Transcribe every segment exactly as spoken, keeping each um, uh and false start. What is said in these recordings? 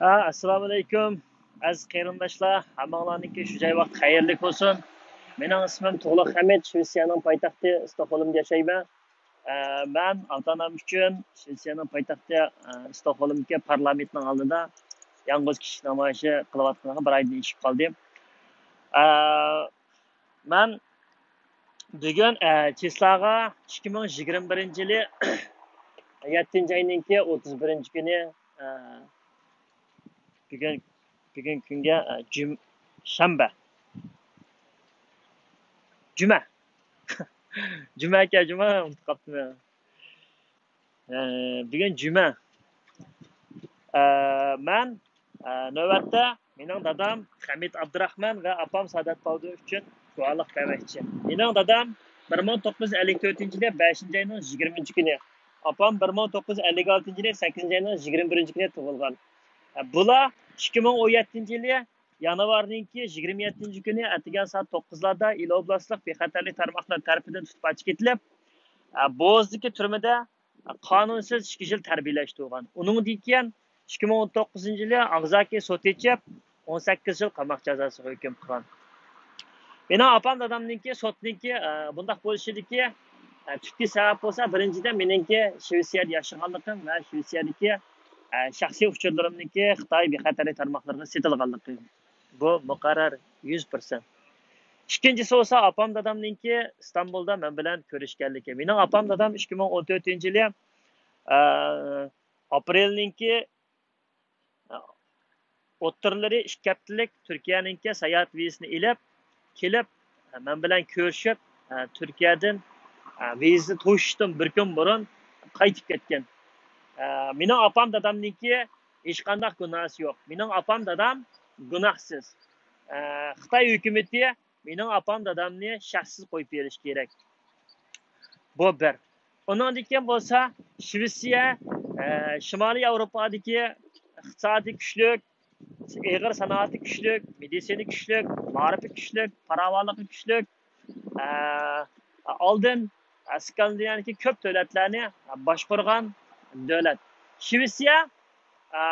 ھە، ئەسسالامۇئەلەيكۇم، ئەزىز قېرىنداشلار، ھەممىڭلارنىڭكى شۇ جاي ۋاقتى خەيرلىك بولسۇن. مېنىڭ ئىسمىم تۇغلۇق ھەمىت، شىۋېتسىيەنىڭ پايتەختى ستوكھولمدا ياشايمەن. ئە، مەن ئاتا-ئانام ئۈچۈن شىۋېتسىيەنىڭ پايتەختى، ئە، ستوكھولمدىكى پارلامېنتنىڭ ئالدىدا يالغۇز كىشىلىك نامايىشى قىلىۋاتقىنىغا بىر ئايدىن ئېشىپ قالدى. ئە، مەن بۈگۈن، ئە، چىسلاغا ئىككى مىڭ يىگىرمە بىرىنچى يىلى يەتتىنچى ئاينىڭكى ئوتتۇز بىرىنچى كۈنى، ئە، بۈگۈن، بۈگۈن كۈنگە، ئە، جۈم-، شەنبە. جۈمە. جۈمە ئىكەن، جۈمە، ئۇنتۇپ قاپتىمەن. ئە، بۈگۈن جۈمە. ئە، مەن، ئە، نۆۋەتتە مېنىڭ دادام خەمىت ئابدۇراخمان ۋە ئاپام سادات باۋدۇر ئۈچۈن گۇۋاھلىق بەرمەكچى. مېنىڭ دادام بىر مىڭ توققۇز يۈز ئەللىك تۆتىنچى يىلى بەشىنچى ئاينىڭ يىگىرمىنچى كۈنى، ئاپام بىر مىڭ توققۇز يۈز ئەللىك ئالتىنچى يىلى سەككىزىنچى ئاينىڭ يىگىرمە بىرىنچى كۈنى تۇغۇلغان. ئە، بۇلار ئىككى مىڭ ئون يەتتىنچى يىلى يانۋارنىڭكى يىگىرمە يەتتىنچى كۈنى ئەتىگەن سائەت توققۇزلاردا ئىلى ئوبلاستلىق بىخەتەرلىك تارماقلىرى تەرىپىدىن تۇتۇپ ئاچىقىپ كېتىلىپ، ئە، بوزدىكى تۈرمىدە، ئە، قانۇنسىز ئىككى يىل تەربىيەلەشتۈرگەن. ئۇنىڭدىن كېيىن ئىككى مىڭ ئون توققۇزىنچى يىلى ئاغزاكى سوت ئېچىپ، ئون سەككىز يىل قاماق جازاسىغا ھۆكۈم قىلغان. مېنىڭ ئاپام دادامنىڭكى سوتنىڭكى، ئە، بۇنداق بولۇشىدىكى، ئە، تۈپكى سەۋەب بولسا، بىرىنچىدىن، مېنىڭكى شىۋېتسىيەدە ياشىغانلىقىم ۋە شىۋېتسىيەدىكى، ئە، شەخسىي ئۇچۇرلىرىمنىڭكى خىتاي بىخەتەرلىك تارماقلىرىغا سېتىلغانلىقى. بۇ مۇقەررەر، يۈز پىرسەنت. ئىككىنچىسى بولسا، ئاپام دادامنىڭكى ئىستانبۇلدا مەن بىلەن كۆرۈشكەنلىكى. مېنىڭ ئاپام دادام ئىككى مىڭ ئون تۆتىنچى يىلى، ئە، ئاپرېلنىڭكى ئوتتۇرىلىرى ئىككى ھەپتىلىك تۈركىيەنىڭكى ساياھەت ۋىزىسىنى ئېلىپ كېلىپ، مەن بىلەن كۆرۈشۈپ، تۈركىيەدىن ۋىزىسى توشۇشتىن بىر كۈن بۇرۇن قايتىپ كەتكەن. مېنىڭ ئاپام دادامنىڭكى ھېچقانداق گۇناھسى يوق. مېنىڭ ئاپام دادام گۇناھسىز. خىتاي ھۆكۈمىتى مېنىڭ ئاپام دادامنى شەخسىز قويۇپ بېرىشى كېرەك. بۇ بىر. ئۇنىڭدىن كېيىن بولسا شىۋېتسىيە، ئە، شىمالىي ياۋروپادىكى ئىقتىسادى كۈچلۈك، ئېغىر سانائىتى كۈچلۈك، مېدىتسىنا كۈچلۈك، مائارىپى كۈچلۈك، پاراۋانلىقى كۈچلۈك، ئە، ئالدىن، ئە، ئىسكاندىناۋىيەدىكى كۆپ دۆلەتلەرنى باشقۇرغان دۆلەت. شىۋېتسىيە، ئە،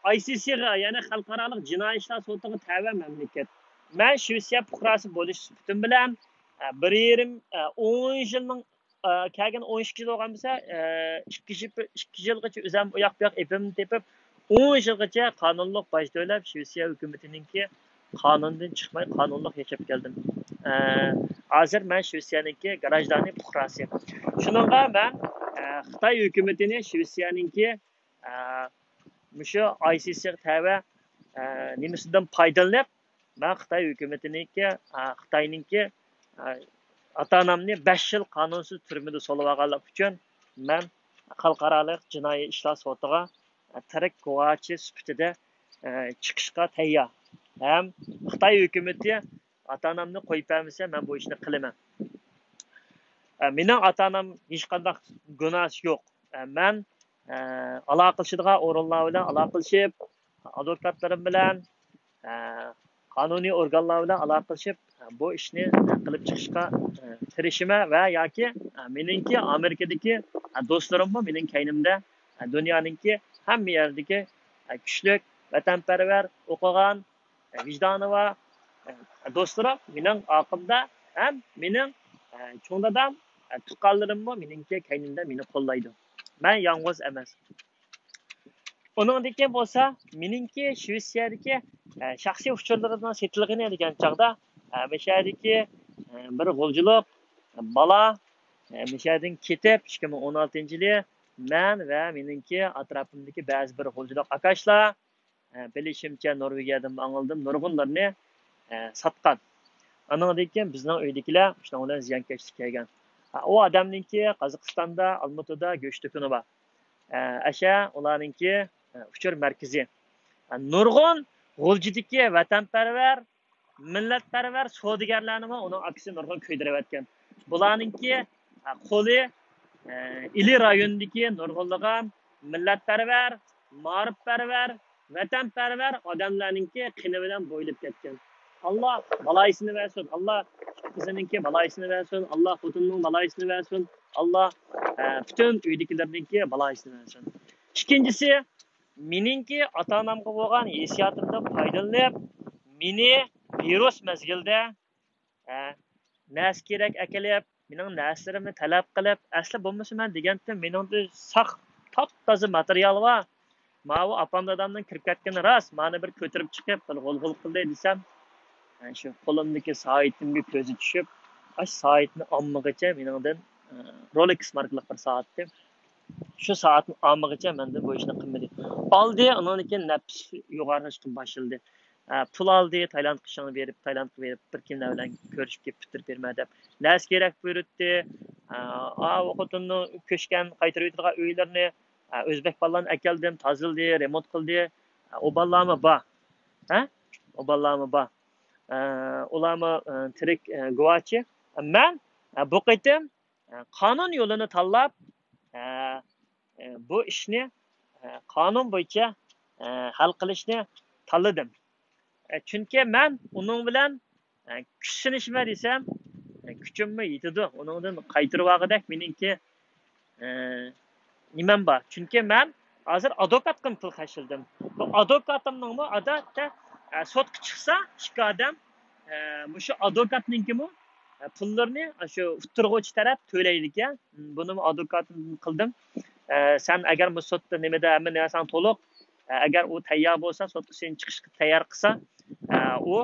ئاي سى سىغا، يەنى خەلقئارالىق جىنايى ئىشلار سوتىغا تەۋە مەملىكەت. مەن شىۋېتسىيە پۇقراسى بولۇش سۈپىتىم بىلەن، ئە، بىر يېرىم، ئە، ئون يىلنىڭ، ئە، كەلگەن ئون ئىككى يىل بولغان بولسا، ئە، ئىككى يىل، ئىككى يىلغىچە ئۆزۈم ئۇ ياق بۇ ياق ئېپىمنى تېپىپ، ئون يىلغىچە قانۇنلۇق باج تۆلەپ، شىۋېتسىيە ھۆكۈمىتىنىڭكى قانۇنىدىن چىقماي، قانۇنلۇق ياشاپ كەلدىم. ئە، ھازىر مەن شىۋېتسىيەنىڭكى گراژدانى پۇقراسى. شۇنىڭغا مەن، ئە، خىتاي ھۆكۈمىتىنى شىۋېتسىيەنىڭكى، ئە، مۇشۇ ئاي سى سىغا تەۋە، ئە، نېمىسىدىن پايدىلىنىپ، مەن خىتاي ھۆكۈمىتىنىڭكى، ئە، خىتاينىڭكى، ئە، ئاتا-ئانامنى بەش يىل قانۇنسىز تۈرمىدە سولىۋالغانلىقى ئۈچۈن مەن خەلقئارالىق جىنايى ئىشلار سوتىغا، ئە، تىرىك گۇۋاچى سۈپىتىدە، ئە، چىقىشقا تەييار. ھەم خىتاي ھۆكۈمىتى ئاتا-ئانامنى قويۇپ بەرمىسە، مەن بۇ ئىشنى قىلىمەن. ئە، مېنىڭ ئاتا-ئانام ھېچقانداق گۇناھسى يوق. ئە، مەن، ئە، ئالاقىلىشىدىغان ئورۇنلار بىلەن ئالاقىلىشىپ، ئادۋوكاتلىرىم بىلەن، ئە، قانۇنىي ئورگانلار بىلەن ئالاقىلىشىپ، ئە، بۇ ئىشنى قىلىپ چىقىشقا، ئە، تىرىشىمەن ۋە ياكى، ئە، مېنىڭكى ئامېرىكىدىكى، ئە، دوستلىرىممۇ مېنىڭ كەينىمدە، ئە، دۇنيانىڭكى ھەممە يەردىكى، ئە، كۈچلۈك، ۋەتەنپەرۋەر، ئوقۇغان، ۋىجدانى بار، ئە، دوستلىرىم مېنىڭ ئارقامدا ھەم مېنىڭ، ئە، چوڭ دادام، ئە، تۇغقانلىرىممۇ مېنىڭكى كەينىمدە مېنى قوللايدۇ. مەن يالغۇز ئەمەس. ئۇنىڭدىن كېيىن بولسا مېنىڭكى شىۋېتسىيەدىكى، ئە، شەخسىي ئۇچۇرلىرىمنىڭ سېتىلغىنى دېگەن چاغدا، ئە، مۇشۇ يەردىكى، ئە، بىر غۇلجىلىق بالا، ئە، مۇشۇ يەردىن كېتىپ، ئىككى مىڭ ئون ئالتىنچى يىلى مەن ۋە مېنىڭكى ئەتراپىمدىكى بەزى بىر غۇلجىلىق ئاكاشلار، ئە، بىلىشىمچە، نورۋېگىيەدىن ئاڭلىدىم، نۇرغۇنلىرىنى، ئە، ساتقان. ئانىڭدىن كېيىن بىزنىڭ ئۆيدىكىلەر شۇنىڭ بىلەن زىيانكەشلىك كەلگەن. ئە، ئۇ ئادەمنىڭكى قازاقىستاندا، ئالمۇتىدا گۆش دۇكىنى بار. ئە، ئەشە ئۇلارنىڭكى، ئە، ئۇچۇر مەركىزى. ئە، نۇرغۇن غۇلجىدىكى ۋەتەنپەرۋەر، مىللەتپەرۋەر سودىگەرلەرنىمۇ ئۇنىڭ ئاكىسى نۇرغۇن كۆيدۈرۈۋەتكەن. بۇلارنىڭكى، ئە، قولى، ئە، ئىلى رايونىدىكى نۇرغۇنلىغان مىللەتپەرۋەر، مائارىپپەرۋەر، ۋەتەنپەرۋەر ئادەملەرنىڭكى قېنى بىلەن بويىلىپ كەتكەن. ئاللا بالايىسىنى بەرسۇن، ئاللا قىزىنىڭكى بالايىسىنى بەرسۇن، ئاللا خوتۇنىنىڭ بالايىسىنى بەرسۇن، ئاللا، ئە، پۈتۈن ئۆيدىكىلەرنىڭكى بالايىسىنى بەرسۇن. ئىككىنچىسى، مېنىڭكى ئاتا-ئانامغا بولغان ھېسسىياتىمدىن پايدىلىنىپ، مېنى ۋىرۇس مەزگىلدە، ئە، نەرسە كېرەك ئەكېلىپ، مېنىڭ نەرسىلىرىمنى تەلەپ قىلىپ، ئەسلى بولمىسا مەن دېگەنتىم، مېنىڭدە ساق، تاپتازا ماتېرىيال بار. ماۋۇ ئاپام دادامنىڭ كىرىپ كەتكىنى راست، مانا بىر كۆتۈرۈپ چىقىپ، بىر غۇل-غۇل قىلدى دېسەم، شۇ قولۇمدىكى سائىتىمگە كۆزى چۈشۈپ، ئاشۇ سائىتنى ئالمىغىچە مېنىڭدىن، ئە، رولېكس ماركىلىق بىر سائەتتى. شۇ سائەتنى ئالمىغىچە مەندىن بۇ ئىشنى قىلمىدى. ئالدى، ئۇنىڭدىن كېيىن نەپىس يوغانلىشىشقا باشلىدى. ئە، پۇل ئالدى، تايلاندقا ئىشىڭنى بېرىپ، تايلاندقا بېرىپ، بىر كىملەر بىلەن كۆرۈشۈپ كېلىپ پۈتتۈرۈپ بېرىمەن دەپ. نەرسە كېرەك بۇيرۇتتى. ئە، ئا، ئۇ خوتۇننىڭ كۆچكەن، قايتۇرۇۋېتىدىغان ئۆيلىرىنى، ئە، ئۆزبەك بالىلارنى ئەكەلدىم، تازىلىدى، رېمونت قىلدى. ئە، ئۇ بالىلارمۇ بار. ھە؟ ئۇ بالىلارمۇ بار. ئە، ئۇلارمۇ، ئە، تىرىك، ئە، گۇۋاھچى. مەن، ئە، بۇ قېتىم، ئە، قانۇن يولىنى تاللاپ، ئە، ئە، بۇ ئىشنى، ئە، قانۇن بويىچە، ئە، ھەل قىلىشنى تاللىدىم. ئە، چۈنكى مەن ئۇنىڭ بىلەن، ئە، كۈچ سىنىشىمەن دېسەم، ئە، كۈچۈممۇ يېتىدۇ. ئۇنىڭدىن قايتۇرۇۋالغۇدەك مېنىڭكى، ئە، نېمەم بار. چۈنكى مەن ھازىر ئادۋوكاتقىمۇ پۇل خەجلىدىم. بۇ ئادۋوكاتىمنىڭمۇ، ئادەتتە، ئە، سوتقا چىقسا ئىككى ئادەم، ئە، مۇشۇ ئادۋوكاتنىڭكىمۇ، ئە، پۇللىرىنى شۇ ئۇتتۇرغۇچى تەرەپ تۆلەيدىكەن. بۇنىمۇ ئادۋوكاتىمدىن قىلدىم. ئە، سەن ئەگەر مۇشۇ سوتتا نېمىدە ھەممە نەرسەڭ تولۇق، ئە، ئەگەر ئۇ تەييار بولسا، سوتقا سېنى چىقىشقا تەييار قىلسا، ئە، ئۇ،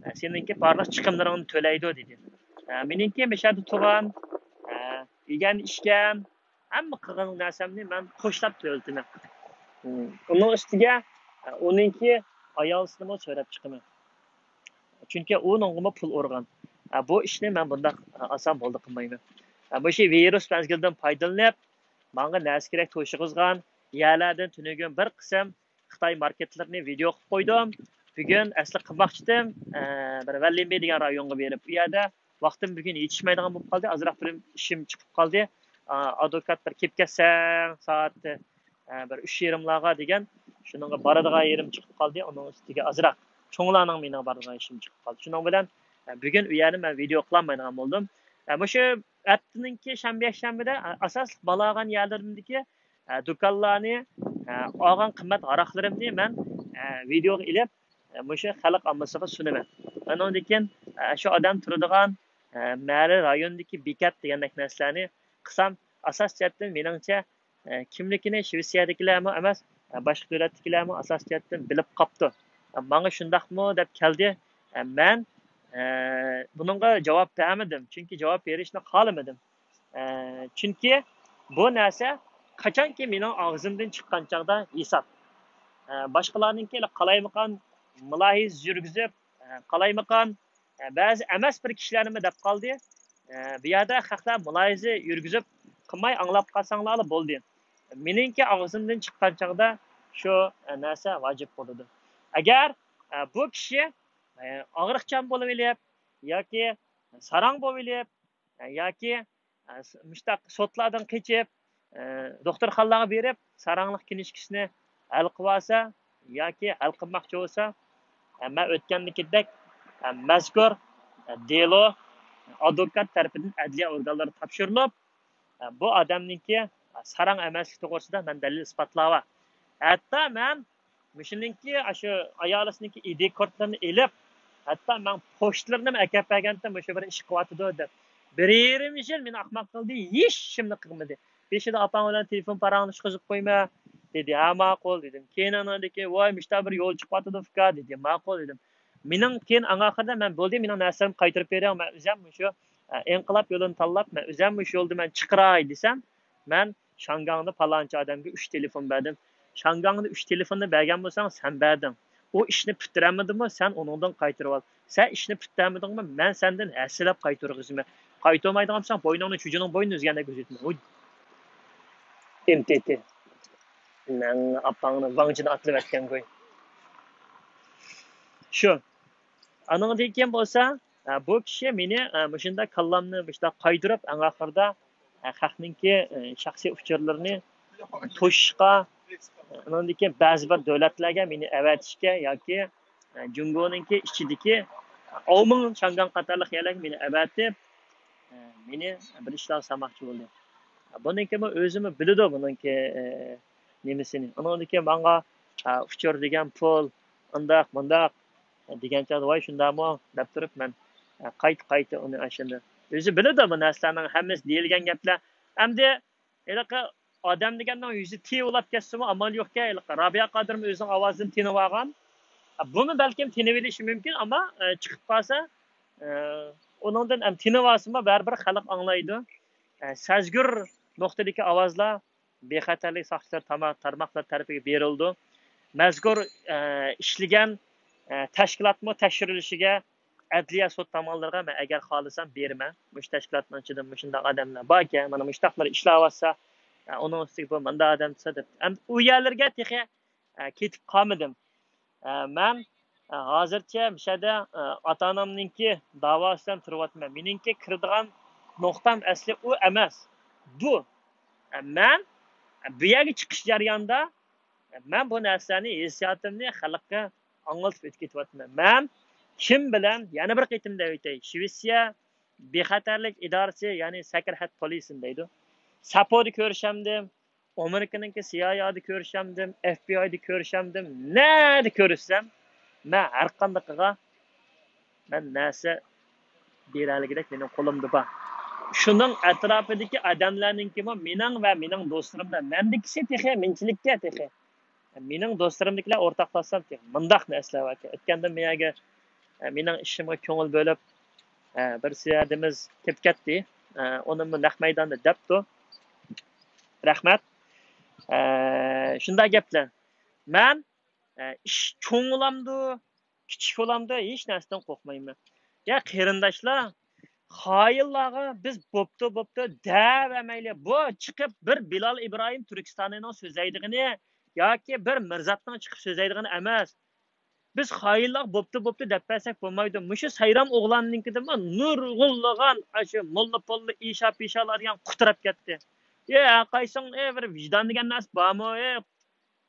ئە، سېنىڭكى بارلىق چىقىملىرىڭنى تۆلەيدۇ، دېدى. ئە، مېنىڭكى مۇشۇ يەردە تۇغان، ئە، يېگەن، ئىچكەن، ھەممە قىلغان نەرسەمنى مەن قوشلاپ تۆلىتىمەن. ئۇنىڭ ئۈستىگە، ئە، ئۇنىڭكى ئايالىسىنىمۇ سۆرەپ چىقىمەن. چۈنكى ئۇنىڭغىمۇ پۇل ئۇرغان. ئە، بۇ ئىشنى مەن بۇنداق، ئە، ئاسان بولدى قىلمايمەن. ئە، مۇشۇ ۋىرۇس مەزگىلىدىن پايدىلىنىپ، ماڭا نەرسە كېرەك توشۇغۇزغان يەرلەردىن تۈنۈگۈن بىر قىسىم خىتاي ماركېتلىرىنى ۋىدېئو قىلىپ قويدۇم. بۈگۈن ئەسلى قىلماقچىدىم، ئە، بىر ۋەنلىنبې دېگەن رايونغا بېرىپ، ئۇ يەردە ۋاقتىم بۈگۈن يېتىشمەيدىغان بولۇپ قالدى. ئازراق بىر ئىشىم چىقىپ قالدى. ئا، ئادۋوكات بىر كېلىپ كەتسەڭ سائەت، ئە، بىر ئۈچ يېرىملارغا دېگەن، شۇنىڭغا بارىدىغان يېرىم چىقىپ قالدى. ئۇنىڭ ئۈستىگە ئازراق چوڭلارنىڭ مېنىڭ بارىدىغان ئىشىم چىقىپ قالدى. شۇنىڭ بىلەن، ئە، بۈگۈن ئۇ يەرنى مەن ۋىدېئو قىلالمايدىغان بولدۇم. ئە، مۇشۇ ھەپتىنىڭكى شەنبە، يەكشەنبىدە، ئە، ئاساسلىق بالاغان يەرلىرىمدىكى، ئە، دۇكانلارنى، ئە، ئالغان قىممەت ھاراقلىرىمنى مەن، ئە، ۋىدېئوغا ئېلىپ، ئە، مۇشۇ خەلق ئاممىسىغا سۇنىمەن. ئۇنىڭدىن كېيىن، ئە، شۇ ئادەم تۇرىدىغان، ئە، مەھەللە رايونىدىكى بېكەت دېگەندەك نەرسىلەرنى قىلسام، ئاساسىي جەھەتتىن مېنىڭچە، ئە، كىملىكىنى شىۋېتسىيەدىكىلەرمۇ ئەمەس، ئە، باشقا دۆلەتتىكىلەرمۇ ئاساسىي جەھەتتىن بىلىپ قاپتۇ. ئە، ماڭا شۇنداقمۇ دەپ كەلدى. ئە، مەن، ئە، بۇنىڭغا جاۋاب بەرمىدىم، چۈنكى جاۋاب بېرىشنى خالىمىدىم. ئە، چۈنكى بۇ نەرسە قاچانكى مېنىڭ ئاغزىمدىن چىققان چاغدا ھېساب. ئە، باشقىلارنىڭكى قالايمىقان مۇلاھىزە يۈرگۈزۈپ، ئە، قالايمىقان، ئە، بەزى ئەمەس بىر كىشىلەرمۇ دەپ قالدى. ئە، بۇ يەردە خەقلەر مۇلاھىزە يۈرگۈزۈپ قىلماي ئاڭلاپ قالساڭلارلا بولدى. مېنىڭكى ئاغزىمدىن چىققان چاغدا شۇ، ئە، نەرسە ۋاجىپ بولىدۇ. ئەگەر، ئە، بۇ كىشى، ئە، ئاغرىقچان بولۇۋېلىپ ياكى ساراڭ بولۇۋېلىپ، ئە، ياكى، ئە، س-، مۇشتاق سوتلاردىن قېچىپ، ئە، دوختۇرخانىلارغا بېرىپ، ساراڭلىق كىنىشكىسىنى ھەل قىلىۋالسا ياكى ھەل قىلماقچى بولسا، ئە، مەن ئۆتكەندىكىدەك، ئە، مەزكۇر، ئە، دېلو ئادۋوكات تەرىپىدىن ئەدلىيە ئورگانلىرىغا تاپشۇرۇلۇپ، ئە، بۇ ئادەمنىڭكى ساراڭ ئەمەسلىكى توغرىسىدا مەن دەلىل ئىسپاتلار بار. ھەتتا مەن مۇشۇنىڭكى، ئاشۇ ئايالىسىنىڭكى ئىدى كارتلىرىنى ئېلىپ، ھەتتا مەن پوچتىلىرىنىمۇ ئەكەپ بەرگەنتىم، مۇشۇ بىر ئىش قىلىۋاتىدۇ دەپ. بىر يېرىم يىل مېنى ئاقماق قىلدى، ھېچ ئىشىمنى قىلمىدى. بېشىدا ئاپاڭ بىلەن تېلېفون پاراڭلىشىشقا ئۇزۇپ قويما، دېدى. ھە، ماقۇل، دېدىم. كېيىن ئاندىن كېيىن، ۋاي، مۇشتا بىر يول چىقىۋاتىدۇ، ئۇكا، دېدى. ماقۇل، دېدىم. مېنىڭ كېيىن ئەڭ ئاخىرىدا مەن، بولدى، مېنىڭ نەرسىلىرىمنى قايتۇرۇپ بېرىڭ، مەن ئۆزۈم مۇشۇ، ئە، ئىنقىلاب يولىنى تاللاپ، مەن ئۆزۈم مۇشۇ يولدا مەن چىقىراي دېسەم، مەن شاڭگاڭدا پالانچى ئادەمگە ئۈچ تېلېفون بەردىم. شاڭگاڭدا ئۈچ تېلېفوننى بەرگەن بولساڭ، سەن بەردىڭ. ئۇ ئىشنى پۈتتۈرەلمىدىمۇ، سەن ئۇنىڭدىن قايتۇرۇۋال. سەن ئىشنى پۈتتۈرەلمىدىڭمۇ، مەن سەندىن ھەسسىلەپ قايتۇرغۇزىمەن. قايتۇرمايدىغان بولساڭ، بوينۇڭنى چۈجىنىڭ بوينىنى ئۈزگەندەك ئۈزۈتمەن. ھۇي. ئېم تى تى. نەڭ ئاپاڭنى ۋاڭجىنى ئاتلىۋەتكەنگۇي. شۇ. ئانىڭدىن كېيىن بولسا، ئە، بۇ كىشى مېنى، ئە، مۇشۇنداق كاللامنى مۇشۇنداق قايدۇرۇپ، ئەڭ ئاخىرىدا، ئە، خەقنىڭكى، ئە، شەخسىي ئۇچۇرلىرىنى توشۇشقا، ئە، ئۇنىڭدىن كېيىن بەزى بىر دۆلەتلەرگە مېنى ئەۋەتىشكە ياكى، ئە، جۇڭگونىڭكى ئىچىدىكى ئاۋمېن، شاڭگاڭ قاتارلىق يەرلەرگە مېنى ئەۋەتىپ، ئە، مېنى بىر ئىشلار سالماقچى بولدى. بۇنىڭكىمۇ ئۆزىمۇ بىلىدۇ بۇنىڭكى، ئە، نېمىسىنى. ئۇنىڭدىن كېيىن ماڭا، ئۇچۇر دېگەن پۇل، ئۇنداق مۇنداق دېگەن چاغدا، ۋاي شۇنداقمۇ دەپ تۇرۇپ، مەن قايتا قايتا ئۇنى ئاشۇنى، ئۆزى بىلىدۇ بۇ نەرسىلەرنىڭ ھەممىسى دېيىلگەن گەپلەر. ئەمدى ھېلىقى ئادەم دېگەننىڭ يۈزى تىۋلاپ كەتسىمۇ ئامال يوقكەن، ھېلىقى رابىيە قادىرمۇ ئۆزىنىڭ ئاۋازىنى تىنىۋالغان. بۇمۇ بەلكىم تىنىۋېلىشى مۇمكىن، ئەمما، ئە، چىقىپ قالسا، ئە، ئۇنىڭدىن ھەم تىنىۋالسىمۇ بەرىبىر خەلق ئاڭلايدۇ. ئە، سەزگۈر نۇقتىدىكى ئاۋازلار بىخەتەرلىك ساقچىلار تاما-، تارماقلار تەرىپىگە بېرىلىدۇ. مەزكۇر، ئە، ئىشلىگەن، ئە، تەشكىلاتمۇ تەكشۈرۈلۈشىگە ئەدلىيە سوت تاماللىرىغا مەن ئەگەر خالىسام بېرىمەن. مۇشۇ تەشكىلاتنىڭ ئىچىدە مۇشۇنداق ئادەملەر باركەن، مانا مۇشۇنداقلار ئىشلەۋاتسا، ئە، ئۇنىڭ ئۈستىگە بۇ مۇنداق ئادەم دېسە دەپ. ئەمدى ئۇ يەرلەرگە تېخى، ئە، كېتىپ قالمىدىم. ئە، مەن، ئە، ھازىرچە مۇشۇ يەردە، ئە، ئاتا-ئانامنىڭكى داۋاسى بىلەن تۇرۇۋاتىمەن. مېنىڭكى كىرىدىغان نۇقتام ئەسلى ئۇ ئەمەس. بۇ. ئە، مەن، ئە، بۇ يەرگە چىقىش جەريانىدا، ئە، مەن بۇ نەرسىلەرنى، ھېسسىياتىمنى خەلققە ئاڭلىتىپ ئۆتۈپ كېتىۋاتىمەن. مەن كىم بىلەن، يەنە بىر قېتىم دەۋېتەي، شىۋېتسىيە بىخەتەرلىك ئىدارىسى، يەنى سەكرەھەت پولىسىن دەيدۇ. ساپودا كۆرۈشەمدىم، ئامېرىكىنىڭكى سىئايئېدا كۆرۈشەمدىم، ئېف بى ئايدا كۆرۈشەمدىم، نەدە كۆرۈشسەم، مەن ھەرقاندىقىغا مەن نەرسە بېرەلىگۈدەك مېنىڭ قولۇمدا بار. شۇنىڭ ئەتراپىدىكى ئادەملەرنىڭكىمۇ مېنىڭ ۋە مېنىڭ دوستلىرىمدا مەندىكىسى تېخى مىنچىلىككە تېخى. مېنىڭ دوستلىرىمدىكىلەر ئورتاقلاشسام تېخى مۇنداق نەرسىلەر باركەن. ئۆتكەندە مېنىڭ مېنىڭ ئىشىمغا كۆڭۈل بۆلۈپ، ئە، بىر سەھىدىمىز كېلىپ كەتتى. ئە، ئۇنىمۇ نەق مەيداندا دەپتۇ. رەھمەت. ئە، شۇنداق گەپلەر. مەن، ئە، ئىش چوڭ بولامدۇ، كىچىك بولامدۇ، ھېچ نەرسىدىن قورقمايمەن. يا قېرىنداشلار، خائىنلارغا بىز بوپتۇ، بوپتۇ دەۋەرمەيلى. بۇ چىقىپ بىر بىلال ئىبراھىم تۈركىستانىنىڭ سۆزلەيدىغىنى ياكى بىر مىرزاتنىڭ چىقىپ سۆزلەيدىغىنى ئەمەس. بىز خائىنلارغا بوپتۇ، بوپتۇ دەپ بەرسەك بولمايدۇ. مۇشۇ سايرام ئوغلاننىڭكىدىنمۇ نۇرغۇنلىغان ئاشۇ موللا پوللا ئىشا پىشالار دېگەن قۇتراپ كەتتى. ئى، ھەرقايسىڭ، ئى، بىر ۋىجدان دېگەن نەرسە بارمۇ؟ ئى،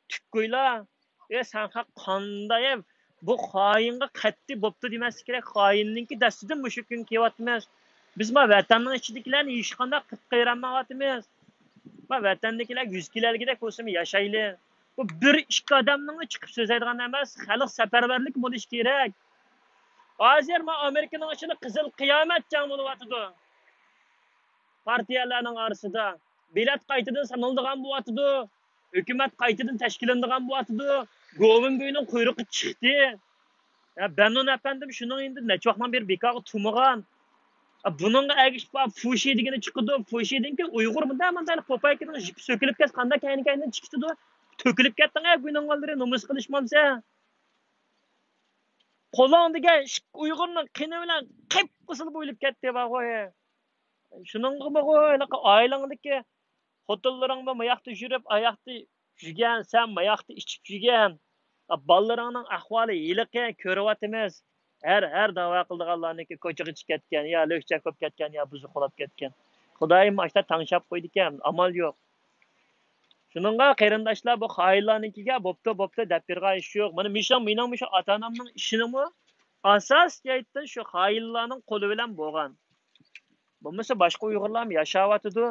تۈككۈيلار. ئى، سەن خەق قاندا، ئى، بۇ خائىنغا قەتئىي بوپتۇ دېمەسلىك كېرەك. خائىننىڭكى دەستىدىن مۇشۇ كۈنگە كېلىۋاتىمىز. بىز ما ۋەتەننىڭ ئىچىدىكىلەرنى ھېچقانداق قىلىپ قېرىمايۋاتىمىز. ما ۋەتەندىكىلەر يۈز كېلەلىگۈدەك بولسىمۇ ياشايلى. بۇ بىر ئىككى ئادەمنىڭ چىقىپ سۆزلەيدىغان ئەمەس، خەلق سەپەرۋەرلىك بولۇش كېرەك. ھازىر ما ئامېرىكىنىڭ ئىچىدە قىزىل قىيامەت جەڭ بولۇۋاتىدۇ. پارتىيەلەرنىڭ ئارىسىدا بېلەت قايتىدىن سانىلىدىغان بولۇۋاتىدۇ. ھۆكۈمەت قايتىدىن تەشكىللىنىدىغان بولۇۋاتىدۇ. گوۋېنگۇينىڭ قۇيرۇقى چىقتى. يا بەننون ئەپەندىم شۇنىڭ ئىچىدە نەچچە ۋاقىتنىڭ بېرى بىكارغا تۇرمىغان. ئە، بۇنىڭغا ئەگىشىپ بار فۇشى دېگىنى چىقىدۇ. فۇشىدىن كەينىن ئۇيغۇر مۇنداق مۇنداق پوپايكىنىڭ جىپى سۆكۈلۈپ كەتسە قانداق كەينى كەينىدىن چىقىدۇ. تۆكۈلۈپ كەتتىڭ ئە گۇينىڭغاللىرى، نومۇس قىلىشمامسەن؟ قولۇڭ دېگەن ئىككى ئۇيغۇرنىڭ قېنى بىلەن قىپقىزىل بويىلىپ كەتتى بارغۇ. شۇنىڭغىمۇ ھېلىقى ئائىلەڭدىكى خوتۇنلىرىڭمۇ ماياقتا يۈرۈپ، ئاياقتا يۈگەن، سەن ماياقتا ئىچىپ يۈگەن. بالىلىرىڭنىڭ ئەھۋالى ھېلىقى، كۆرۈۋاتىمىز. ھەر، ھەر داۋا قىلىدىغانلارنىڭكى كوچىغا چىقىپ كەتكەن، يا لۆكچەك بولۇپ كەتكەن، يا بۇزۇقلاپ كەتكەن. خۇدايىم ئاشتا تەڭشەپ قويدىكەن، ئامال يوق. شۇنىڭغا قېرىنداشلار بۇ خائىنلارنىڭكىگە بوپتۇ، بوپتۇ دەپ بېرىدىغان ئىش يوق. مانا مىشاڭ مېنىڭ مۇشۇ ئاتا-ئانامنىڭ ئىشىنىمۇ ئاساسىي جەھەتتىن شۇ خائىنلارنىڭ قولى بىلەن بولغان. بولمىسا باشقا ئۇيغۇرلارمۇ ياشاۋاتىدۇ.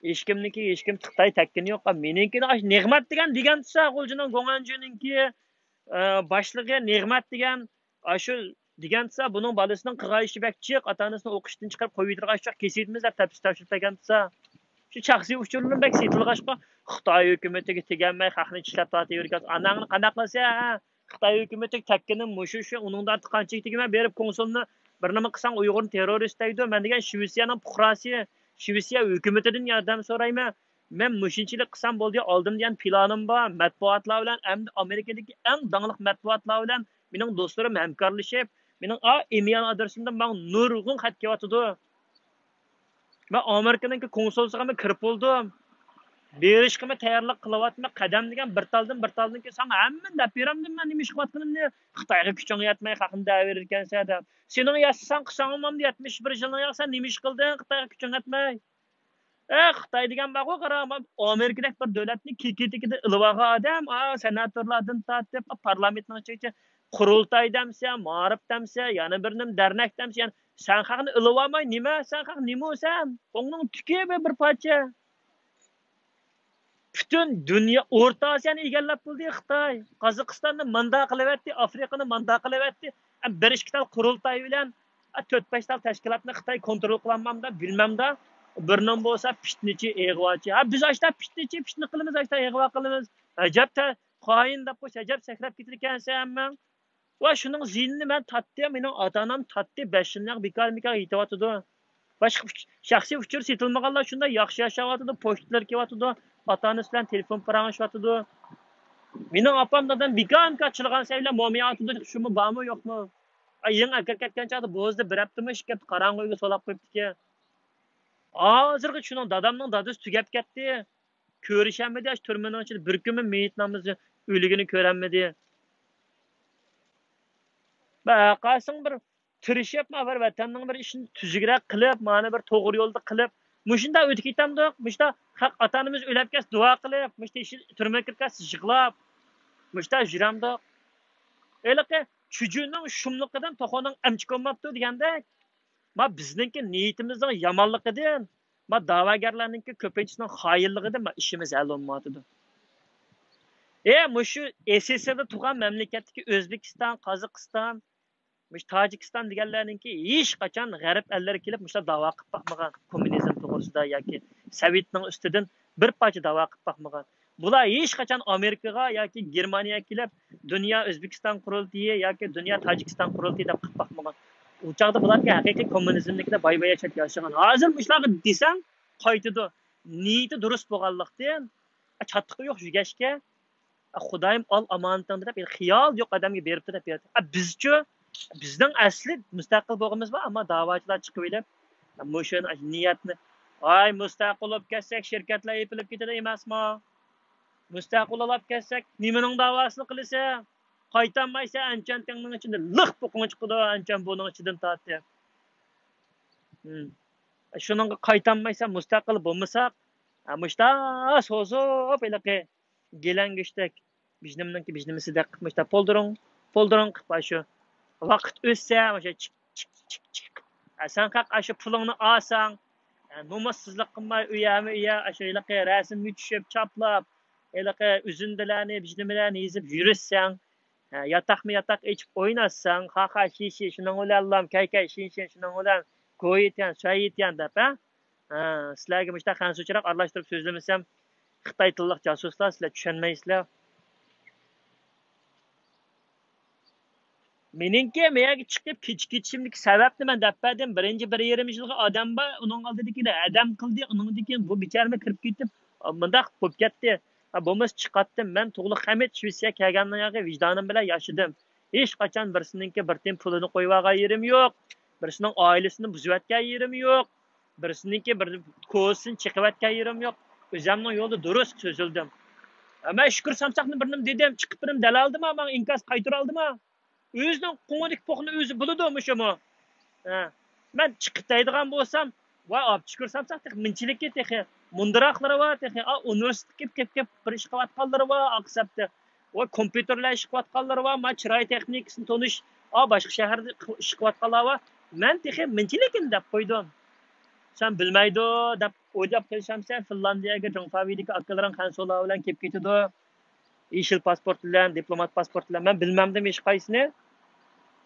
ھېچكىمنىڭكى، ھېچكىم خىتاي تەككىنى يوق. مېنىڭكىنى ئاشۇ نېغمەت دېگەن دېگەن تۇرسا، غۇلجىنىڭ گوڭئەنجۈنىڭكى، ئە، باشلىقى نېغمەت دېگەن ئاشۇ دېگەن تۇرسا، بۇنىڭ بالىسىنىڭ قىلغان ئىشى بەك جىق، ئاتا-ئانىسىنى ئوقۇشتىن چىقىرىپ قويۇۋېتىدىغان ئىش جىق، كېسىۋېتىمىز دەپ تەپسىر تەپسىر بەرگەن تۇرسا. شۇ شەخسىي ئۇچۇرلىرىمۇ بەك سېتىلغاچقا، خىتاي ھۆكۈمىتىگە تېگەلمەي خەقنى چىشلەپ تارتىۋېرىدىكەن. ئاناڭنى قانداق قىلىسەن، ھە؟ خىتاي ھۆكۈمىتىگە تەگكىنىم مۇشۇ، شۇ، ئۇنىڭدىن ئارتۇق قانچىلىك تېگىمەن، بېرىپ كونسۇلنى بىر نېمە قىلساڭ ئۇيغۇرنى تېررورىست دەيدۇ. مەن دېگەن شىۋېتسىيەنىڭ پۇقراسى، شىۋېتسىيە ھۆكۈمىتىدىن ياردەم سورايمەن. مەن مۇشۇنچىلىك قىلسام بولدى، ئالدىم دېگەن پىلانىم بار. مەتبۇئاتلار بىلەن، ئەمدى ئامېرىكىدىكى ئەڭ داڭلىق مەتبۇئاتلار بىلەن مېنىڭ دوستلىرىم ھەمكارلىشىپ، مېنىڭ ئا، ئىمېيل ئادرېسىمدىن ماڭا نۇرغۇن خەت كېلىۋاتىدۇ. مەن ئامېرىكىنىڭكى كونسۇلسىغىمۇ كىرىپ بولدۇم. بېرىشقىمۇ تەييارلىق قىلىۋاتىمەن. قەدەم دېگەن بىر تالدىن بىر تالدىن كېلىپ، ساڭا ھەممىنى دەپ بېرەمدىم مەن نېمە ئىش قىلىۋاتقىنىمنى. خىتايغا كۈچۈڭ يەتمەي، خەقنى دەۋېرىدىكەنسەن دەپ. سېنىڭ ياشىساڭ قىلساڭ بولمامدۇ؟ يەتمىش بىر يىلنىڭ ياق، سەن نېمە ئىش قىلدىڭ خىتايغا كۈچۈڭ يەتمەي؟ ئە، خىتاي دېگەن بارغۇ، قارا، ئامېرىكىدەك بىر دۆلەتنى كېكىتىكىدە ئېلىۋالغان ئادەم، ئا، سېناتورلاردىن تارتىپ، پارلامېنتنىڭ ئىچىگىچە قۇرۇلتاي دەمسە، مائارىپ دەمسە، يەنە بىر نېمە دەرنەك دەمسە، يەنە سەن خەقنى ئېلىۋالماي نېمە؟ سەن خەق نېمە سەن؟ قوڭنىڭ تۈكى بىر، بىر پارچە. پۈتۈن دۇنيا، ئورتا ئاسىيانى ئىگىلەپ بولدى خىتاي. قازاقىستاننى ماندا قىلىۋەتتى، ئافرىقىنى ماندا قىلىۋەتتى. ئەمما بىر ئىككى تال قۇرۇلتاي بىلەن، ئە، تۆت بەش تال تەشكىلاتنى خىتاي كونترول قىلالمامدا، بىلمەمدا. بىرنىڭ بولسا پىتنىچى، ئىغۋاچى. ھە، بىز ئاشتا پىتنىچى، پىتنە قىلىمىز، ئاشتا ئىغۋا قىلىمىز. ئەجەب تە-، خائىن دەپ قويسا، ئەجەب سەكرەپ كېتىدىكەنسەن ھەممەڭ. ۋە شۇنىڭ زىيىنىنى مەن تارتتىم، مېنىڭ ئاتا-ئانام تارتتى، بەش يىلنى بىكار-بىكار يېتىۋاتىدۇ. باشقا ئۇچ-، شەخسىي ئۇچۇر سېتىلمىغانلار شۇنداق ياخشى ياشاۋاتىدۇ، پوچتىلار كېلىۋاتىدۇ، ئاتا-ئانىسى بىلەن تېلېفون پاراڭلىشىۋاتىدۇ. مېنىڭ ئاپام دادام بىكار-بىكار چىلىغان سەي بىلەن مومىياۋاتىدۇ، شۇمۇ بارمۇ يوقمۇ؟ ئاي، يېڭى ئەكىرىپ كەتكەن چاغدا بوزدا بىر ھەپتىمۇ ئىككى ھەپتە قاراڭغۇ ئۆيگە سولاپ قويۇپتىكەن. ھازىرغىچە شۇنىڭ دادامنىڭ دادىسى تۈگەپ كەتتى. كۆرۈشەلمىدى، ئاشۇ تۈرمىنىڭ ئىچىدە بىر كۈنمۇ مېيىت نامىزى ئۆلۈگىنى كۆرەلمىدى. بىر قارىساڭ بىر تىرىشىپ، ما بىر ۋەتەننىڭ بىر ئىشىنى تۈزۈكرەك قىلىپ، مانا بىر توغرا يولدا قىلىپ، مۇشۇنداق ئۆتۈپ كېتەمدۇق؟ مۇشۇنداق خەق ئاتا-ئانىمىز ئۆلۈپ كەتسە دۇئا قىلىپ، مۇشۇ تېشى تۈرمىگە كىرىپ كەتسە يىغلاپ، مۇشۇنداق يۈرەمدۇق؟ ھېلىقى چۈجۈنىڭ شۇملۇقىدىن توخۇنىڭ ئەمچىكى بولماپتۇ دېگەندەك، ما بىزنىڭكى نىيىتىمىزنىڭ يامانلىقىدىن، ما دەۋاگەرلەرنىڭكى كۆپىنچىسىنىڭ خائىنلىقىدىن ما ئىشىمىز ھەل بولمايۋاتىدۇ. ئى، مۇشۇ ئېسېسسردا تۇرغان مەملىكەتتىكى ئۆزبېكىستان، قازاقىستان، مۇشۇ تاجىكىستان دېگەنلەرنىڭكى ھېچقاچان غەرب ئەللىرى كېلىپ مۇشۇنداق داۋا قىلىپ باقمىغان، كوممۇنىزم توغرىسىدا ياكى سوۋېتنىڭ ئۈستىدىن بىر پارچە داۋا قىلىپ باقمىغان. بۇلار ھېچقاچان ئامېرىكىغا ياكى گېرمانىيەگە كېلىپ، دۇنيا ئۆزبېكىستان قۇرۇلتىيى ياكى دۇنيا تاجىكىستان قۇرۇلتىيى دەپ قىلىپ باقمىغان. ئۇ چاغدا بۇلاركى ھەقىقىي كوممۇنىزمدىكىدە باي-باي ياشاپ ياشىغان. ھازىر مۇشۇلارغا دېسەڭ، قايتىدۇ. نىيىتى دۇرۇس بولغانلىقتىن، چاتىقى يوق يۆگەشكە، خۇدايىم ئال ئامانىتىڭنى دەپ، خىيال يوق ئادەمگە بېرىپتۇ دەپ بېرىدۇ. ئە، بىزچۇ؟ بىزنىڭ ئەسلى مۇستەقىل بولغىمىز بار، ئەمما داۋاچىلار چىقىۋېلىپ، مۇشۇ نىيەتنى، ۋاي، مۇستەقىل بولۇپ كەتسەك، شىركەتلەر يېپىلىپ كېتىدۇ ئەمەسمۇ؟ مۇستەقىل بولۇپ كەتسەك، نېمىنىڭ داۋاسىنى قىلىسەن؟ قايتالمايسەن، ئەنچان تېڭنىڭ ئىچىدە لىق پوقۇڭ چىقىدۇ، ئەنچان بۇنىڭ ئىچىدىن تارتىپ. ھىم. شۇنىڭغا قايتالمايسەن، مۇستەقىل بولمىساق، ھە، مۇشتا سوزۇپ ھېلىقى گېلەڭگۈشتەك، بىژنىمنىڭكى بىژنىمىسىدەك قىلىپ مۇشتا پولدۇرۇڭ، پولدۇرۇڭ قىلىپ، ئاشۇ ۋاقىت ئۆتسە، ئاشۇ چىك، چىك، چىك، چىك. ھە، سەن خەق ئاشۇ پۇلۇڭنى ئالساڭ، ھە، نومۇسسىزلىق قىلماي، ئۆيەمۇ ئۆيە، ئاشۇ ھېلىقى رەسىمگە چۈشۈپ، چاپلاپ، ھېلىقى ئۈزۈندىلەرنى، بىژنىمىلەرنى يېزىپ يۈرسەڭ، ھە، ياتاقمۇ ياتاق ئېچىپ ئويناتساڭ، خاخا شىشى شۇنىڭ بىلەن لام، كەيكەي شىنشىن شۇنىڭ بىلەن، كويىتيەن، شايىتيەن دەپ، ھە؟ ھە، سىلەرگە مۇشۇنداق خەنزۇچىراق ئارىلاشتۇرۇپ سۆزلىمىسەم، خىتاي تىللىق جاسۇسلار، سىلەر چۈشەنمەيسىلەر. مېنىڭكى مەيەرگە چىقىپ كېچە كېتىشىمدىكى سەۋەبنى مەن دەپ بەردىم. بىرىنچى بىر يېرىم يىلغا ئادەم بار، ئۇنىڭ ئالدىدىكىلەر ئادەم قىلدى، ئۇنىڭدىن كېيىن بۇ بىچارىمۇ كىرىپ كېتىپ، مۇنداق بولۇپ كەتتى. ھە، بولمىسا چىقاتتىم. مەن تۇغلۇق خەمىت شىۋېتسىيەگە كەلگەندىن كېيىن ۋىجدانىم بىلەن ياشىدىم. ھېچقاچان بىرسىنىڭكى بىر تىيىن پۇلىنى قويۇۋالغان يېرىم يوق. بىرسىنىڭ ئائىلىسىنى بۇزۇۋەتكەن يېرىم يوق. بىرسىنىڭكى بىر كوزىسىنى چېقىۋەتكەن يېرىم يوق. ئۆزۈمنىڭ يولىدا دۇرۇس سۆزلىدىم. ھە، مەن شۈكۈر سامساقنى بىر نېمە دېدىم، چىقىپ بىر نېمە دەلالدىما، ماڭا ئىنكاس قايتۇرالدىما؟ ئۆزىنىڭ قوڭىدىكى پوقنى ئۆزى بىلىدۇ مۇشۇمۇ. ھە. مەن چىقىپ دەيدىغان بولسام، ۋاي، ئاپچىكىر سامساق تېخى مۇنچىلىكى تېخى مۇندىراقلىرى بار تېخى. ئا، ئۇنىۋېرسىتېتقا كېلىپ، كېلىپ بىر ئىش قىلىۋاتقانلىرى بار، ئاقسەپتە. ۋاي، كومپيۇتېرلەر ئىش قىلىۋاتقانلىرى بار، ما چىراي تېخنىكىسىنى تونۇش، ئا، باشقا شەھەردە ئىش قىلىۋاتقانلار بار. مەن تېخى مۇنچىلىكىنى دەپ قويدۇم. سەن بىلمەيدۇ دەپ ئويلاپ قېلىشامسەن، فىنلاندىيەگە جۇڭفاۋىدىكى ئاكىلىرىڭ خەنسولا بىلەن كېلىپ كېتىدۇ. يېشىل پاسپورت بىلەن، دىپلومات پاسپورت بىلەن، مەن بىلمەمدىم ھېچقايسىنى.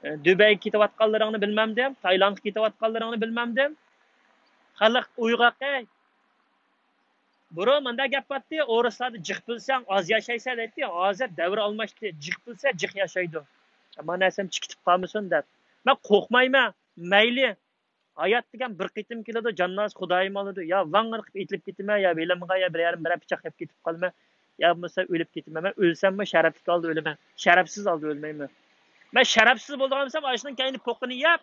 ئە، دۇبەيگە كېتىۋاتقانلىرىڭنى بىلمەمدىم، تايلاندقا كېتىۋاتقانلىرىڭنى بىلمەمدىم. خەلق ئويغاق، ئەي. بۇرۇن مۇنداق گەپ بارتتى، ئورۇسلاردا جىق بىلسەڭ ئاز ياشايسەن دەيتتى، ھازىر دەۋر ئالماشتى، جىق بىلسە جىق ياشايدۇ. مانا نەرسەم چىقىپ قالمىسۇن دەپ. مەن قورقمايمەن، مەيلى. ھايات دېگەن بىر قېتىم كېلىدۇ، جانناز خۇدايىم ئالىدۇ. يا ۋاڭ قىلىپ ئېتىلىپ كېتىمەن، يا بېلىمغا، يا بىر يەرىم بىرەر پىچاق يەپ كېتىپ قالىمەن، يا بولمىسا ئۆلۈپ كېتىمەن. مەن ئۆلسەممۇ شەرەپلىك ھالدا ئۆلىمەن. شەرەپسىز ھالدا ئۆلمەيمەن. مەن شەرەپسىز بولىدىغان بولسام، ئاشۇنىڭ كەينى پوقىنى يەپ،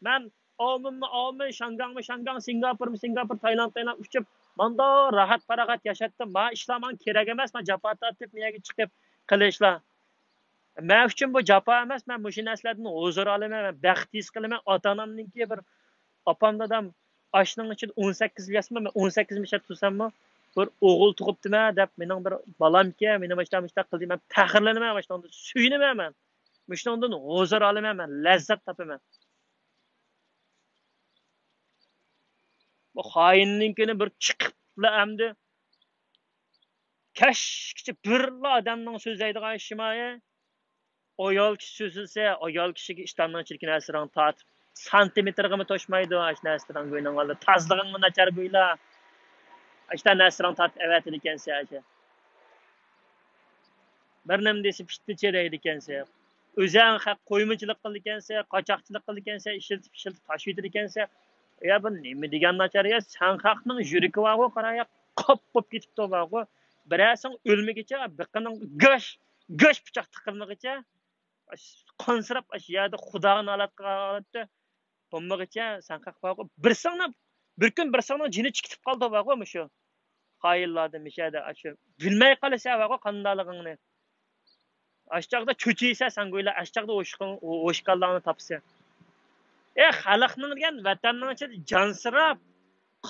مەن ئاۋمېنمۇ ئاۋمېن، شاڭگاڭمۇ شاڭگاڭ، سىنگاپورمۇ سىنگاپور، تايلاند تايلاند ئۇچۇپ، مانداق راھەت پاراغەت ياشاتتىم. ما ئىشلار ماڭا كېرەك ئەمەس، ما جاپا تارتىپ، مەيەرگە چىقىپ قىلىشلار. مەن ئۈچۈن بۇ جاپا ئەمەس، مەن مۇشۇ نەرسىلەردىن ھۇزۇر ئالىمەن، مەن بەخت ھېس قىلىمەن. ئاتا-ئانامنىڭكى بىر، ئاپام دادام ئاشنىڭ ئىچىدە ئون سەككىز يىل ياشىسىمۇ، مەن ئون سەككىز ياشاپ تۇرساممۇ، بىر ئوغۇل تۇغۇپتىمەن دەپ، مېنىڭ بىر بالامكەن، مېنى مۇشۇنداق مۇشۇنداق قىلدى، مەن پەخىرلىنىمەن، مۇشۇنىڭدىن سۆيۈنىمەن مەن. مۇشۇنىڭدىن ھۇزۇر ئالىمەن مەن، لەززەت تاپىمەن. بۇ خائىننىڭكىنى بىر چىقىپلا ئەمدى كەچكىچە بىرلا ئادەمنىڭ سۆزلەيدىغان ئىشى مايە. ئايال كىشى سۆزلىسە، ئايال كىشىگە ئىشتاننىڭ ئىچىدىكى نەرسىلەرنى تارتىپ، سانتىمېتىرغىمۇ توشمايدۇ، ئاشۇ نەرسىلەرنى گوينىڭ ئالدىدا، تازىلىقىڭمۇ ناچار گويلا. ئاشۇ نەرسىلەرنى تارتىپ ئەۋەتىدىكەنسەن، ئاشۇ. بىر نېمە دېسە، پىتتىچە دەيدىكەنسەن. ئۆزەڭ خەق قويمىچىلىق قىلىدىكەنسەن، قاچاقچىلىق قىلىدىكەنسەن، ئىشلىتىپ، ئىشلىتىپ تاشلىۋېتىدىكەنسەن. يا، بۇ نېمە دېگەن ناچار يا؟ سەن خەقنىڭ يۈرىكى بارغۇ، قارا يا، قاپ بولۇپ كېتىپتۇ بارغۇ. بىرەرسىڭ ئۆلمىگىچە، بېقىنىڭ گۆش، گۆش پىچاق تىقىلمىغىچە، قانسىراپ، ئاشۇ يەردە خۇداغا نالەت قىلغان ھالەتتە بولمىغىچە، سەن خەق بارغۇ. بىرسىڭنى، بىر كۈن بىرسىڭنىڭ جېنى چىقىپ قالىدۇ بارغۇ، مۇشۇ خائىنلاردىن مىشەدە، ئاشۇ بىلمەي قالىسەن بارغۇ قانداقلىقىڭنى. ئاشچاغدا چۆچۈيسەن سەن گويلا، ئاشچاغدا ھوشۇقۇڭ-، ھوشۇكانلىقىڭنى تاپىسەن. ئە، خەلقنىڭ دېگەن ۋەتەننىڭ ئىچىدە جانسىراپ،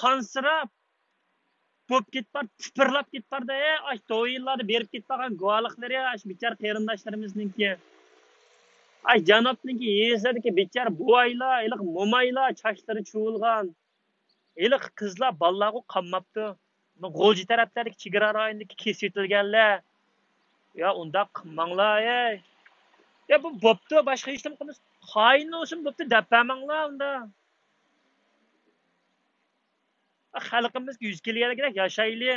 قانسىراپ، بوپ كېتىپ بار، تىپىرلاپ كېتىپ باردا، ئە، ئاش دوۋيىنلاردا بېرىپ كېتىپ بارغان گۇۋاھلىقلىرى، ئاش بىچارە قېرىنداشلىرىمىزنىڭكى. ئاش جانۇبنىڭكى يېزىلىرىدىكى بىچارە بوۋايلار، ھېلىقى مومايلار، چاچلىرى چۇۋۇلغان. ھېلىقى قىزلار، بالىلارغۇ قالماپتۇ. غۇلجا تەرەپلەردىكى چېگرا رايونىدىكى كېسىۋېتىلگەنلەر. يا ئۇنداق قىلماڭلار، ئەي. يا بۇ بوپتۇ، باشقا ھېچنېمە قىلمىسۇن. خائىن بولسۇن بوپتۇ، دەپ بەرمەڭلار ئۇندا. خەلقىمىزگە يۈز كېلگەنلىكىدەك ياشايلى.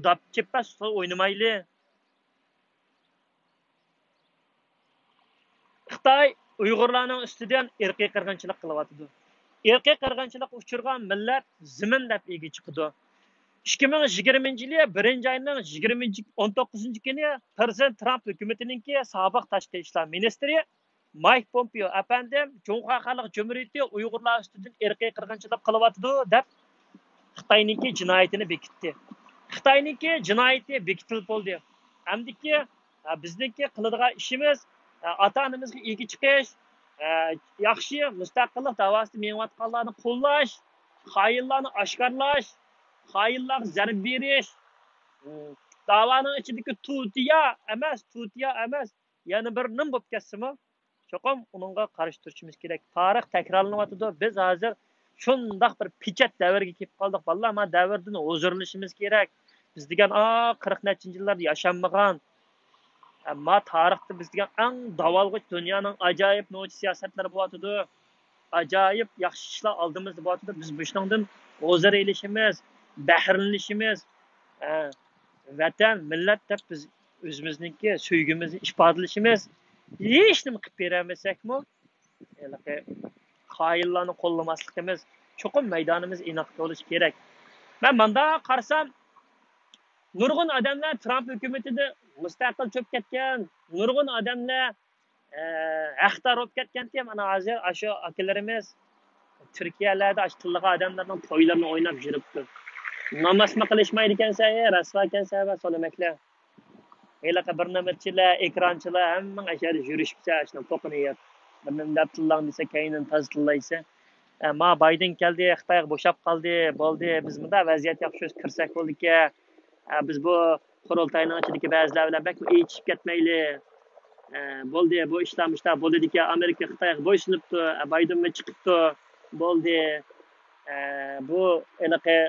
داپ چېپپە ئوينىمايلى. خىتاي ئۇيغۇرلارنىڭ ئۈستىدىن ئىرقىي قىرغىنچىلىق قىلىۋاتىدۇ. ئىرقىي قىرغىنچىلىققا ئۇچرىغان مىللەت زېمىن دەپ ئىگە چىقىدۇ. ئىككى مىڭ يىگىرمىنچى يىلى بىرىنچى ئاينىڭ يىگىرمە ئون توققۇزىنچى كۈنى پىرېزىدېنت ترامپ ھۆكۈمىتىنىڭكى سابىق تاشقى ئىشلار مىنىستىرى مايك پومپېئو ئەپەندىم جۇڭخۇا خەلق جۇمھۇرىيىتى ئۇيغۇرلار ئۈستىدىن ئىرقىي قىرغىنچىلىق قىلىۋاتىدۇ دەپ خىتاينىڭكى جىنايىتىنى بېكىتتى. خىتاينىڭكى جىنايىتى بېكىتىلىپ بولدى. ئەمدىكى، ئە، بىزنىڭكى قىلىدىغان ئىشىمىز، ئە، ئاتا-ئانىمىزغا ئىگە چىقىش، ئە، ياخشى مۇستەقىللىق داۋاسىدا مېڭىۋاتقانلارنى قوللاش، خائىنلارنى ئاشكارىلاش، خائىنلارغا زەربە بېرىش، ئىم، داۋانىڭ ئىچىدىكى تۇتىيا ئەمەس، تۇتىيا ئەمەس، يەنە بىر نېمە بولۇپ كەتسىمۇ، چوقۇم ئۇنىڭغا قارشى تۇرۇشىمىز كېرەك. تارىخ تەكرارلىنىۋاتىدۇ. بىز ھازىر شۇنداق بىر پېچەت دەۋرگە كېلىپ قالدۇق. بالىلار، ما دەۋردىن ھۇزۇرلىنىشىمىز كېرەك. بىز دېگەن، ئا، قىرىق نەچچىنچى يىللاردا ياشانمىغان. ئەمما تارىختا بىز دېگەن ئەڭ داۋالغۇش، دۇنيانىڭ ئاجايىپ نوچى سىياسەتلىرى بولۇۋاتىدۇ. ئاجايىپ ياخشى ئىشلار ئالدىمىزدا بولۇۋاتىدۇ. بىز مۇشۇنىڭدىن ھۇزۇر ئېلىشىمىز، بەھرىلىنىشىمىز، ئە، ۋەتەن، مىللەت دەپ بىز ئۆزىمىزنىڭكى سۆيگۈمىزنى ئىپادىلىشىمىز، ھېچنېمە قىلىپ بېرەلمىسەكمۇ، ھېلىقى خائىنلارنى قوللىماسلىقىمىز، چوقۇم مەيدانىمىز ئېنىق بولۇشى كېرەك. مەن مانداق قارىسام، نۇرغۇن ئادەملەر ترامپ ھۆكۈمىتىدە مۇستەقىل چۆپ كەتكەن، نۇرغۇن ئادەملەر، ئە، ھەقدار بولۇپ كەتكەنتى. مانا ھازىر ئاشۇ ئاكىلىرىمىز تۈركىيەلەردە ئاشۇ تىللىغان ئادەملەرنىڭ تويلىرىنى ئويناپ يۈرۈپتۇ. نامازمۇ قىلىشمايدىكەنسەن، ئەي، رەسۋاكەنسەن، ۋە سولىمەكلەر. ھېلىقى بىر نۆۋەتچىلەر، ئېكرانچىلار، ھەممىڭ ئەشەدە يۈرۈشۈپسەن، ئاشۇنىڭ پوقىنى يەپ. بىر نېمە دەپ تىللاڭ دېسە، كەينىدىن تازا تىللايسەن. ئە، ما بايدېن كەلدى، خىتايغا بوشاپ قالدى، بولدى، بىز مۇنداق ۋەزىيەت ياخشى كىرسەك بولدىكەن. ئە، بىز بۇ قۇرۇلتاينىڭ ئىچىدىكى بەزىلەر بىلەن بەكمۇ ئېچىشىپ كەتمەيلى. ئە، بولدى، بۇ ئىشلار مۇشۇنداق بولىدىكەن، ئامېرىكا خىتايغا بويسۇنۇپتۇ، ئە، بايدېنمۇ چىقىپتۇ، بولدى. ئە، بۇ ھېلىقى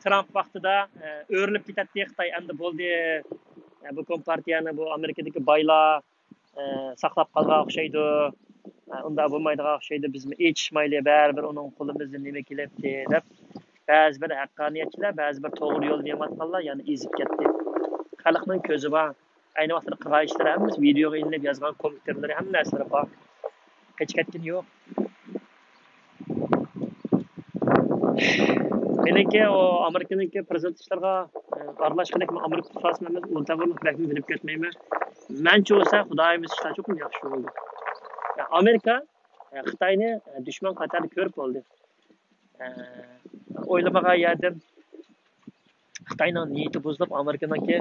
ترامپ ۋاقتىدا، ئە، ئۆرۈلۈپ كېتەتتى خىتاي، ئەمدى بولدى، ئە، بۇ كومپارتىيەنى بۇ ئامېرىكىدىكى بايلار، ئە، ساقلاپ قالغان ئوخشايدۇ، ئە، ئۇنداق بولمايدىغان ئوخشايدۇ، بىزمۇ ئېچىشمايلى، بەرىبىر ئۇنىڭ قولىمىزدىن نېمە كېلەتتى دەپ، بەزى بىر ھەققانىيەتچىلەر، بەزى بىر توغرا يولنى مېڭىۋاتقانلار يەنە ئېزىپ كەتتى. خەلقنىڭ كۆزى بار. ئەينى ۋاقىتتا قىلغان ئىشلىرى ھەممىسى ۋىدېيوغا ئېلىنىپ يازغان كومپيۇتېرلىرى ھەممە نەرسىلىرى بار. قېچىپ كەتكىنى يوق. مېنىڭكى ئۇ ئامېرىكىنىڭكى پىرېزىدېنت ئىشلىرىغا، ئە، ئارىلاشقىنى مەن ئامېرىكا پۇقراسى ئەمەس، ئۇنتەۋۇرلۇق بەكمۇ بىلىپ كەتمەيمەن. مەنچە بولسا خۇدايىمىز ئىشلار چوقۇم ياخشى بولدى. يا، ئامېرىكا، ئە، خىتاينى، ئە، دۈشمەن قاتارىدا كۆرۈپ بولدى. ئە، ئويلىمىغان يەردىن خىتاينىڭ نىيىتى بۇزۇلۇپ، ئامېرىكىنىڭكى،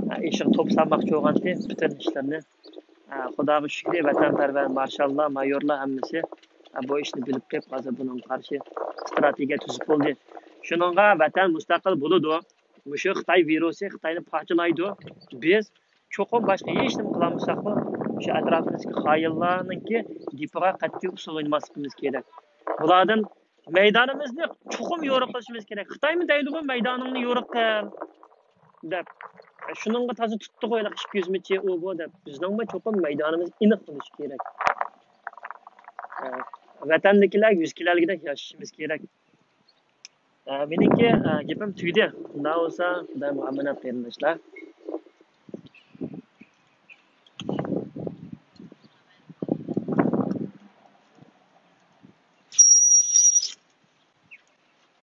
ئە، ئېشىغا توپا سالماقچى بولغانتى پۈتۈن ئىشلىرىنى. ئە، خۇداغا شۈكرى، ۋەتەنپەرۋەر مارشاللار، مايورلار ھەممىسى، ئە، بۇ ئىشنى بىلىپ قېلىپ، ھازىر بۇنىڭغا قارشى ئىستراتېگىيە تۈزۈپ بولدى. شۇنىڭغا ۋەتەن مۇستەقىل بولىدۇ. مۇشۇ خىتاي ۋىرۇسى خىتاينى پارچىلايدۇ. بىز چوقۇم باشقا ھېچ نېمە قىلالمىساقمۇ، شۇ ئەتراپىمىزدىكى خائىنلارنىڭكى گېپىغا قەتئىي ئۇسسۇل ئوينىماسلىقىمىز كېرەك. بۇلاردىن مەيدانىمىزنى چوقۇم يورۇق قىلىشىمىز كېرەك. خىتايمۇ دەيدىغۇ، مەيدانىڭنى يورۇق قىل. دەپ، شۇنىڭغا تازا تۇتتى قويلۇق ئىككى يۈز مېتىر ئۇ بۇ دەپ، بىزنىڭمۇ چوقۇم مەيدانىمىز ئېنىق بولۇشى كېرەك. ئە، ۋەتەندىكىلەر يۈز كېلەرگىدەك ياشىشىمىز كېرەك. ئە، مېنىڭكى، ئە، گېپىم تۈگىدى. ئۇنداق بولسا، خۇدايىمغا ئامانەت قېرىنداشلار.